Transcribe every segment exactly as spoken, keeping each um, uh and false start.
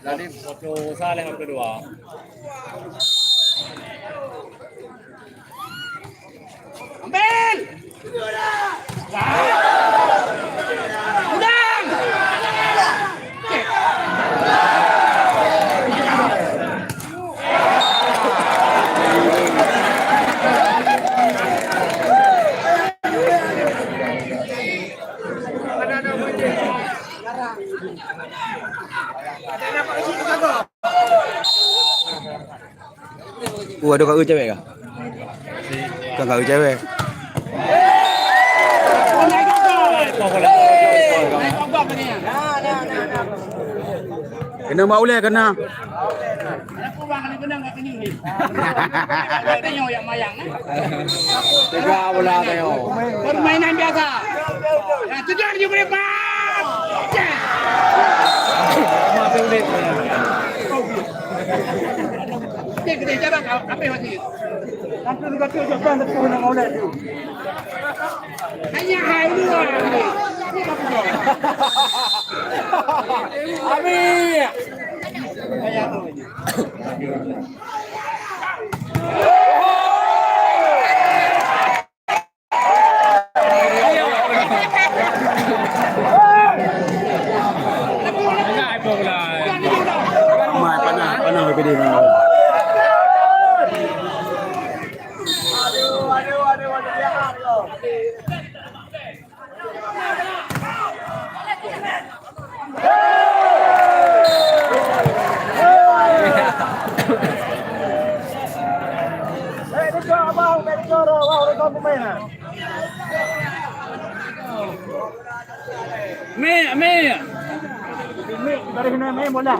Tadi waktu salah yang kedua. Ambil! Udang! Oh, ada kat cewek kah? Kan kat cewek. Kena mak uleh kena. Tiga bola tengok. Permainan biasa. Nah, tujuan je boleh pas. Cek, kita jalan, apa yang masih? Satu, dua, tiga, empat, lima, enam, lima, enam. Hanya hai dua. Amin. Mai, panah, panah, P P D. Mè, mè. Dari sini mè bola.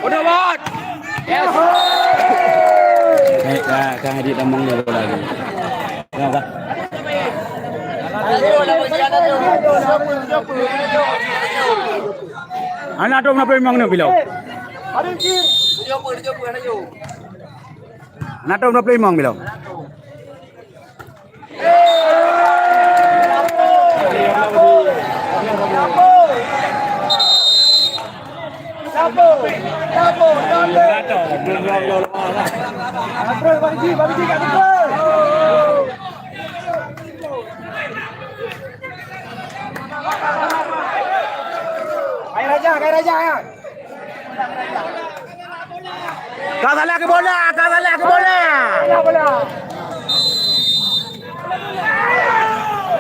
Udah, Bot. Yes. Eh, ka, ka Hadi tamong ni bola ni. Ka, ka. Anak tu kenapa memang ni bilau? Anak tu kenapa memang bilau? Hai Raja, hai Raja, ya. Ka salah keu bola, ka salah keu bola. Salah bola.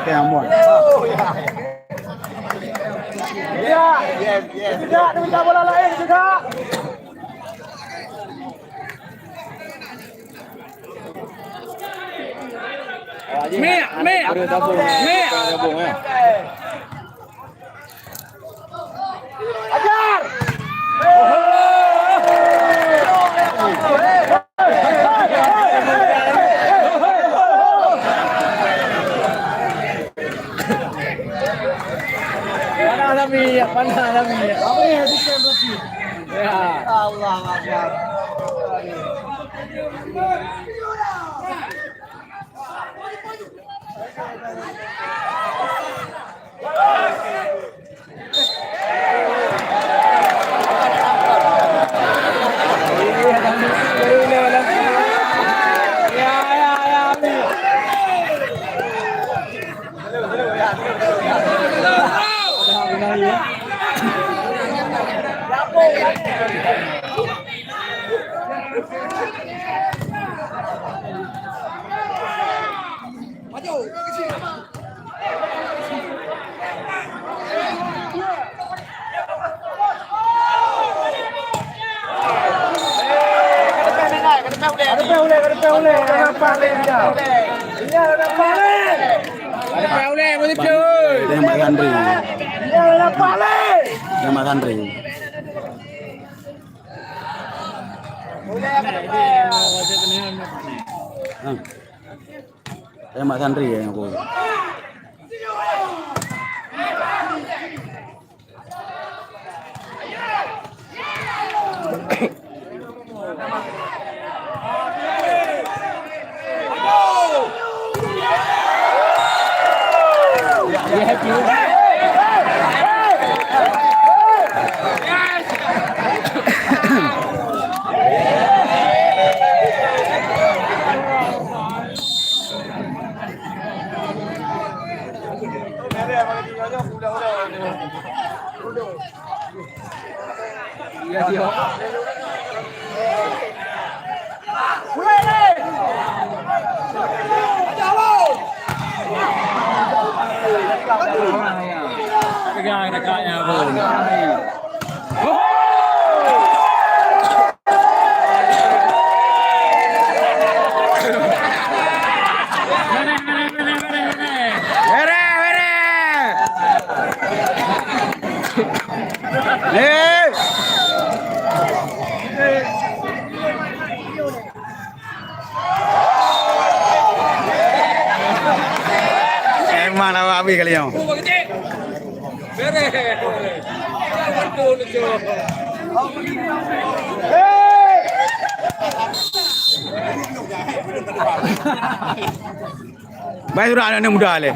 Oke, ampun. Ya. Yes, yes. Tidak, dia minta bola lain juga. Mik, mik. Mik. Ajar! Panah lami, panah lami. Apa ni, habiskan berarti? Ya. Allah Akbar. Ada payah uleh, ada payah uleh, ada nampak uleh dia. Dia ada nampak uleh. Ada payah uleh, boleh payah uleh. Dia nampak Andri. Dia ada nampak uleh. Dia nampak Andri. Uleh, ada payah. Ha. Saya mak santri ya aku. Pegang dekatnya, Bun. Mereh, mereh, mereh, mereh, mereh. Mereh, mereh. Eh. Emang awak habis kali nyoe. Baik sudah anak muda leh.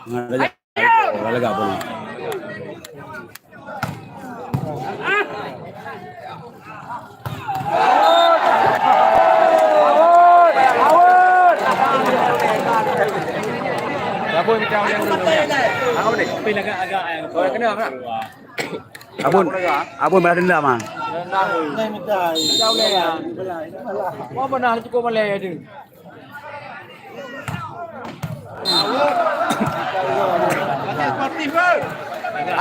Lega, lega, lega. Abon, Abon balas dendam ah. Apa nak cukup malai ada?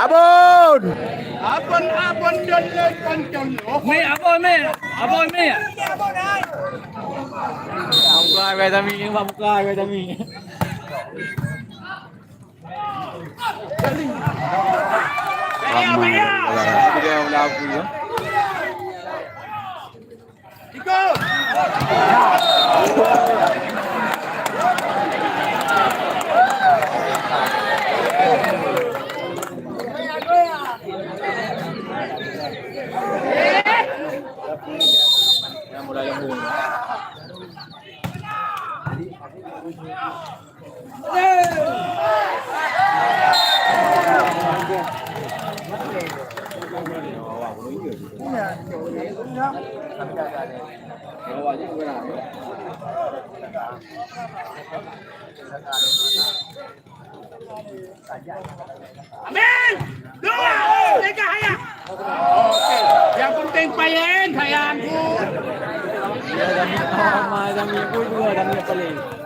Abon! Abon, Abon, don le pancon lo. Mi, Abon, mi. Abon, mi. Buka, weh, Tami. Buka, weh, Tami. Ramai. Dia melaku, ya. Amin. Dua, tiga, hayah. Yang penting payen, sayangku.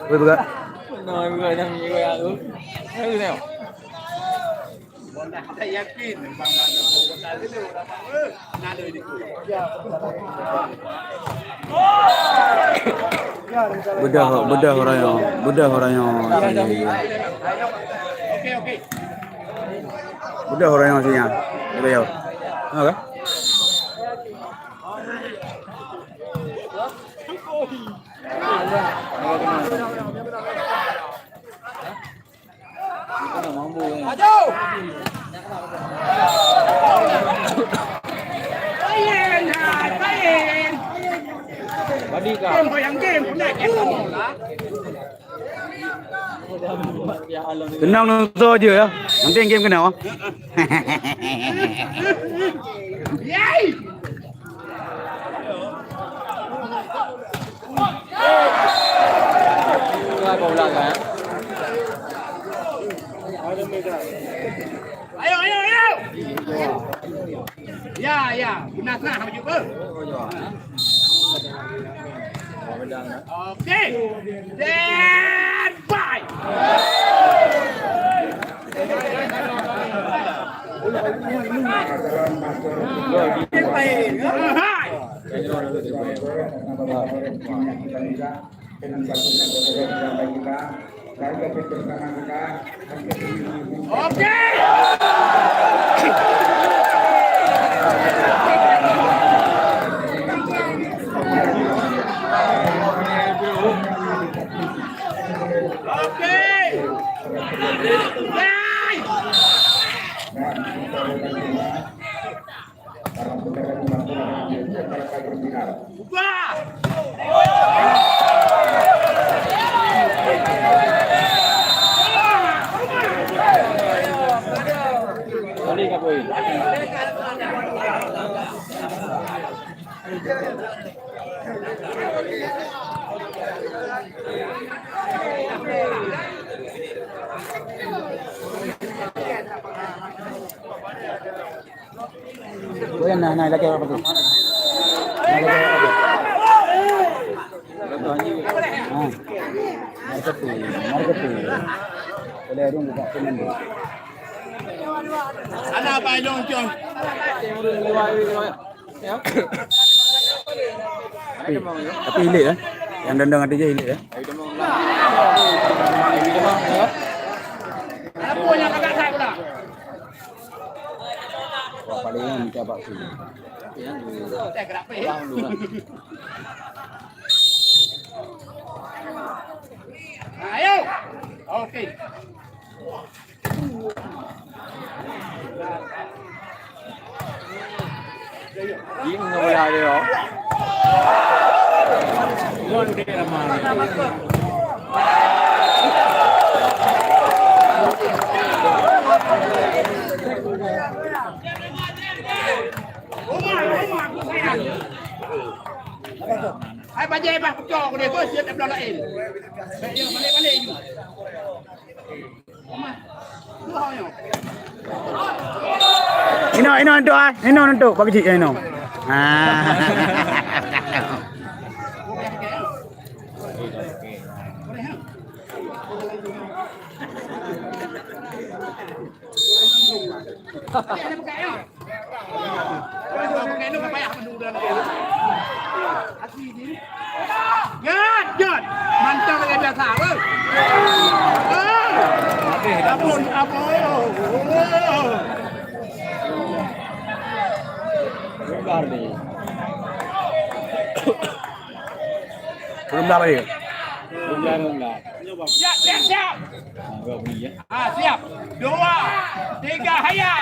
Weh, buka. Nah, buka, dah, buka, aku. Aku tengok. Beudôh, beudôh ureueng nyoe, beudôh ureueng nyoe. Beudôh ureueng nyoe siang. Beudôh. Oke. Maju! Payen, hai, payen! Game goyang game, naik game. Tenang, nonton je ya. Nanti game kena. Yay! Ayo, ayo, ayo. Ya, ya. Beuna snah maju beuh. Oke. Stand by. Hai. Dengan pasukan-pasukan yang baik kita, baik bersama kita, oke. Oke. Hai. Oh, ya, nah, nah, lagi apa tu? Nah, lagi apa tu? Ah. Marketing, marketing. Boleh dong buka pun nanti. Sana apa dong, Cong? Tapi, tapi hilik, eh. Yang dendeng ada je hilik, eh. Wah, paling minta bak sini. Ayo. Oke. Hai bajai bah pecah ke dia tu, siap dah belah lain. Balik-balik ju. Inoe, inoe untuk ah, inoe untuk bagi cik inoe. Ah. Jot, jot. Mantap lagi biasa, beuh. Ampun, ampun. Belum dah balik. Belum dah, belum dah. Siap, siap, siap. Ah, siap. Dua, tiga, hayya.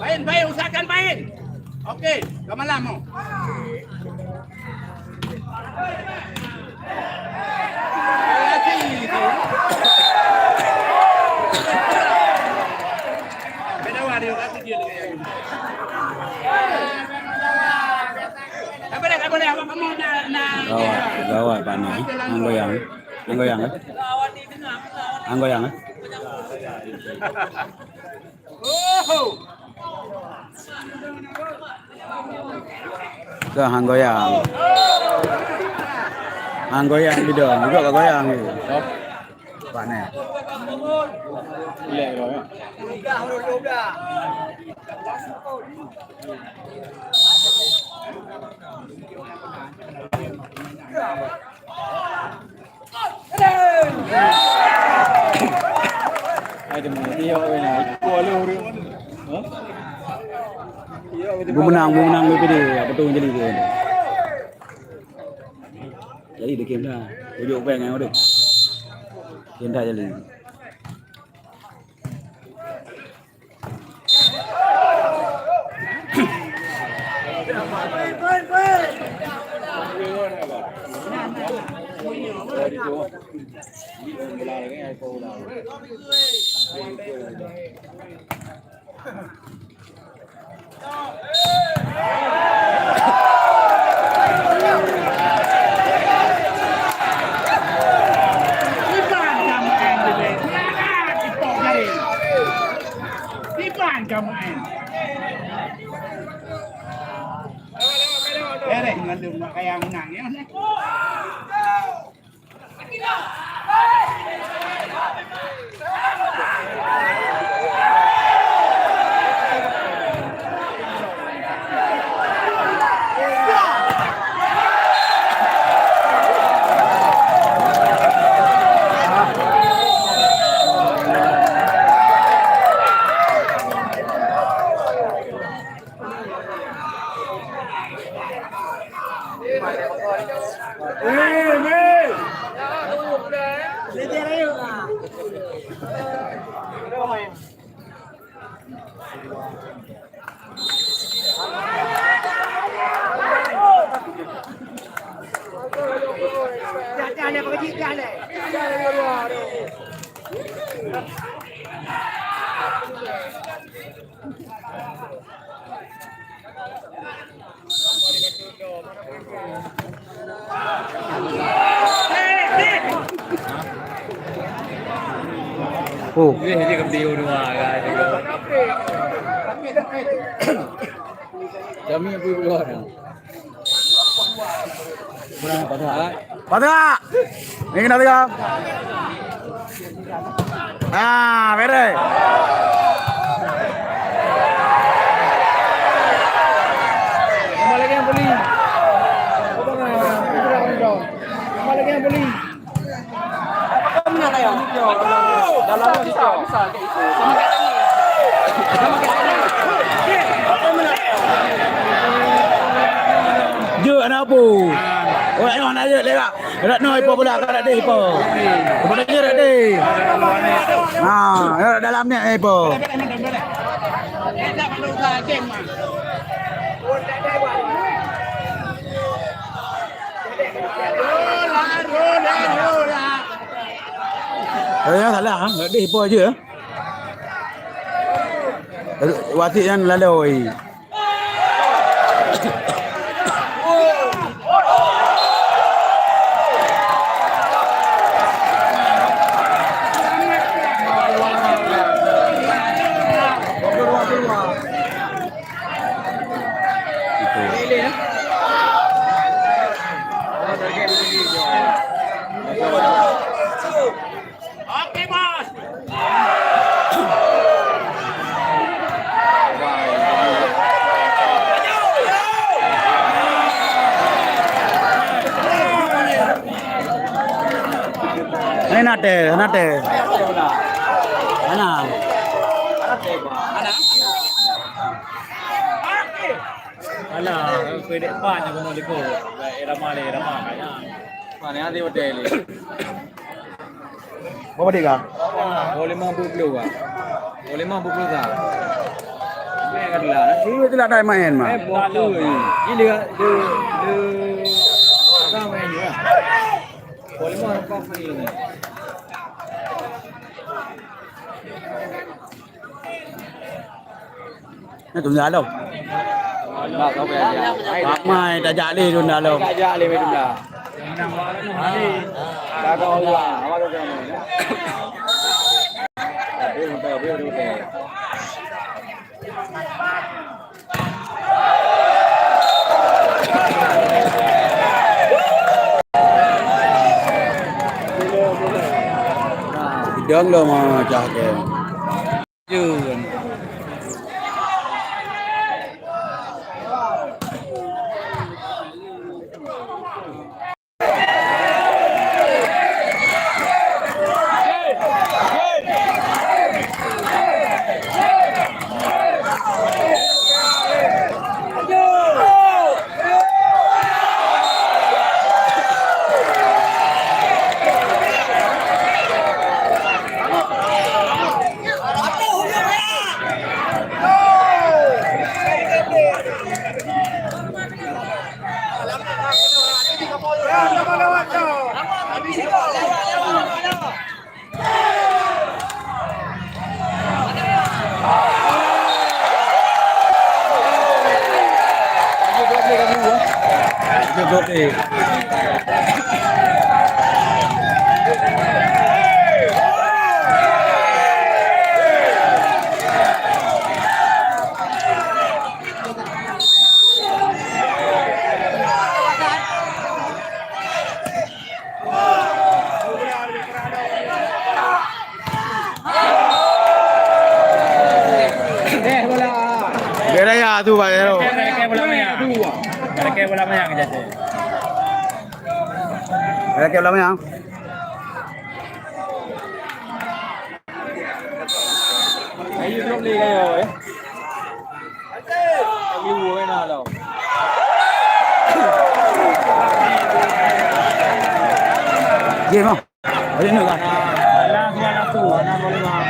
Main, main, usahakan main. Oke, ke malam mau. Beda wadah, kata dia. Gawat, gawat Pak Noh. Anggoyang. Anggoyang, eh. Anggoyang, eh. Ka anggoyang. Anggoyang bidong, juga ka goyang. Pak Noh. Iya, iya. Beumeunang, beumeunang B P D, apa tu jadi tu? Jadi dikém dah. Tujuk peng yang udah. Kém dah jadi. Oh. Kami pun keluar. Patah. Ni kena tengah. Ah, beres. Tambah lagi yang beli. Tambah lagi yang beli. Jeuet aneuk pu. Oh, ayo aneuk jeuet lewat. Rat noi po bola ka rat deh po. Bola je rat deh. Ha, ya, dalam ni eh po. Eh, ya, salah, ha. Rat deh po aja. Wasit nyan laloi. Oke, Bos. Ini nate, nate. Mana? Alah, pedek pan aku mau liko. Irama le, irama kayaknya. Mana ada hotel ni? Berapa dia, Kang? Oh, lima puluh puluh, Kang. Oh, lima puluh puluh, Kang. Main kan lah. Ini tu lah dah main, mah. Eh, buat tu ni. Ini dia, dia, dia, orang main juga. Oh, lima orang kau ni. Nyan tunda lom. Ramai tajak lé tunda lom. Tajak lé tunda. Jaga Allah. Awak tu jangan. Dong lom cah ke. Beda ya tu, Pak Ero. Rekeh bola maya. Rekeh bola maya ke jatuh. Rekeh bola maya. Ayo, drop ni kayo, eh. Ayo, eh, nah, tau. Game, ah. Ayo, nak, ah. Alah, alah, alah, alah.